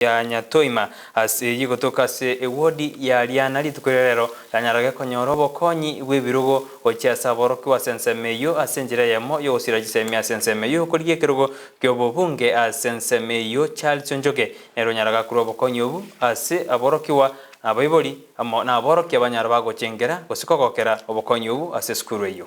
Ya Nyatoima ase eyio gotoka ase ewodi ya Riana rituko ria rero yanyarage konyora obokonyi bw'ebirogo gochia ase aborokigwa ase ensemo eyio ase enchera eyemo y'ogosira chisemi ase ensemo eyio okorigia ekerogo ki'obobunge ase ensemo eyio Charles Onchoke nere onyaraga korwa obokonyi obu ase aborokigwa na abaibori amo naborokia banyara bagochengera gose kogokera obokonyi obu ase esukuru eyio.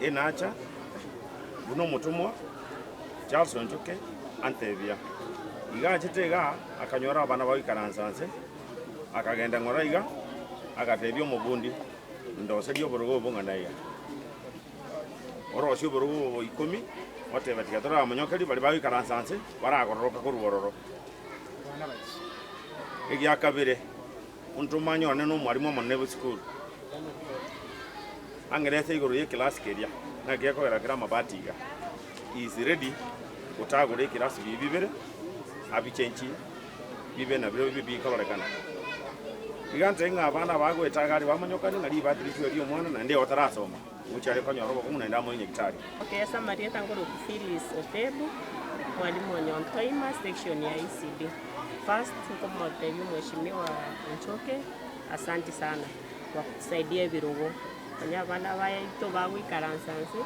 Enacha buna omotomwa Charles Onchoke antebia, Iga achete igaa akanyora abana bagoikaransa nse, akagenda ng'ora iga, agatebia omobundi, Ndoserie oborogo obo ng'ana iga. Orosie oborogo obo ikomi, otebe, Tiga toramonyokerie baria bagoikaransa nse, baragororoka korwa ororo. Egia kabere, ontomanye one nomwalimu omonene bw'esukuru, ang'erese igoro y'ekelasi keria, ng'a gekogera kere amabati iga. He is ready gotagora ekelasi biria bibere, abichenchie bibe nabirobio bikororekana. Iga ntebe ng'a abana abagoeta iga aria bamonyokani ng'a ribati richwe ri'omwana naende otarasoma, gochia are konyora obokong'u naende amoe nyagitari. Okay, ase amarieta nkorokwa Phyllis Otebu, mwalimu o Nyontoima, section ya ECD. First, nkomotebia omweshimiwa Onchoke, asanti sana kwa kutusaidia ebirogo. Onye abana baito bagoikaransa nse,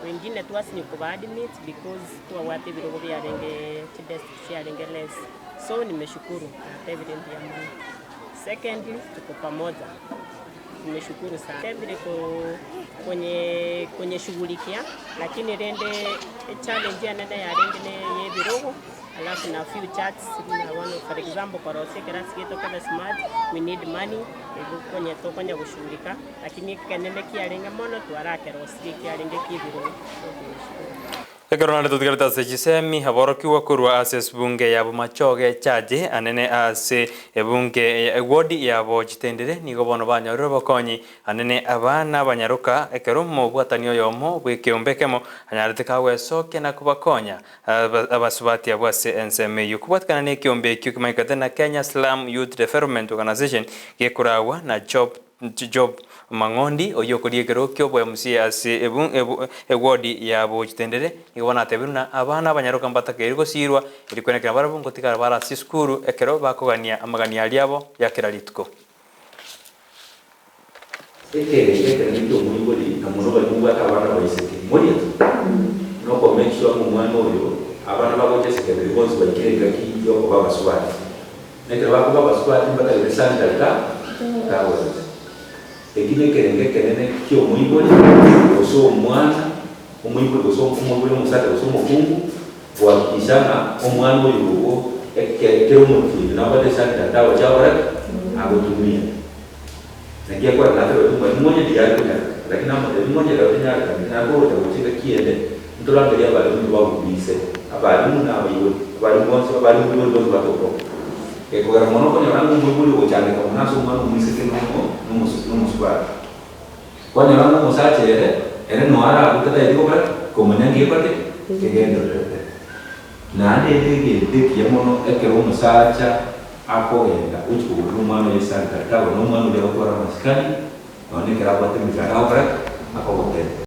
wengine twasinywa koba admit because twabwate ebirogo biarenge chidesk chiarenge less. So nimeshukuru, natebire mbuya mono. Secondly, tuko pamoja, nimeshukuru sana. Tebire konye konyeshughulikia lakini rende echallenge enene yarenge ne eye ebirogo alafu na few charts buna bono for example korosia ekerasi giaito kebe smart we need money ebi konye tokonya goshughulika lakini ekenene kiarenge mono twarakerosirie kiarenge kia ebirogo so tumeshukuru. Ekero naende totigarete ase chisemi, aborokigwa korwa ase esbunge ya Bomachoge Chache anene ase ebunge ya ewodi yabo chitendere nigo bono banyorire obokonyi anene aba nabanyaroka ekero omobwatani oyomo bw'ekeombe ekemo anyarete kagwesokia na kobakonya abasubati abwo ase ensemo eyio. Kobwatikana nekeombe ekio kemanyekete na Kenya Slum Youth Development Organisation gekoragwa na Job Job Mang'ondi, oyio okoria ekero ki'oboMCA ase ewodi ya Bochitendere, nigo bono atebirie buna abana abanyaroka mbatakeire gosiirwa erio kwenekera barabwo ngotigara bare ase esukuru ekero bakogania amagania aria abo ya kera rituko. Ekerengo ekenene ki'omoibori na mono baria mobwate abana abaiseke, moria noko make sure ng'a omwana oyo abana bagocha esekenderi bonsi baikire engaki yokoba abasubati. Na ekero bakoba abasubati mbatagete sanitary towels. Eki nekerengo ekenene ki'omoibori gose omwana, omoibori gose omoibori omosacha gose omokungu, gohakikisha ng'a omwana oyo ogo eke kera omotienyi nabwate esanitary towel chiagokora ki? Agotumia. Naki akore natebete omwalimu onye tiyare konyarekana, lakini namotebia ng'a onye rero tenyarekaneti naye kogocha gocha engaki ende, ntorangerie abalimu tobagubise, abalimu na abaibori, abalimu bonsi, abalimu boibori bonsi batoka oo. Gekogera mono okonyora ng'a omoibori ogochandeka mono ase omwana omoiseke nomo nomosubati. Kwanyora ng'a omosacha ere, ere noyo aragwe tataeti gokora ki? Komanya nki gekora ki? Kegendererete. Naende ere egento ekiya mono ekero omosacha akogenda gochia kogorera omwana oye esanitary towel, na omwana oria agotwara amasikani, nonya ekero abwate emechando agokora ki? Akogotebia.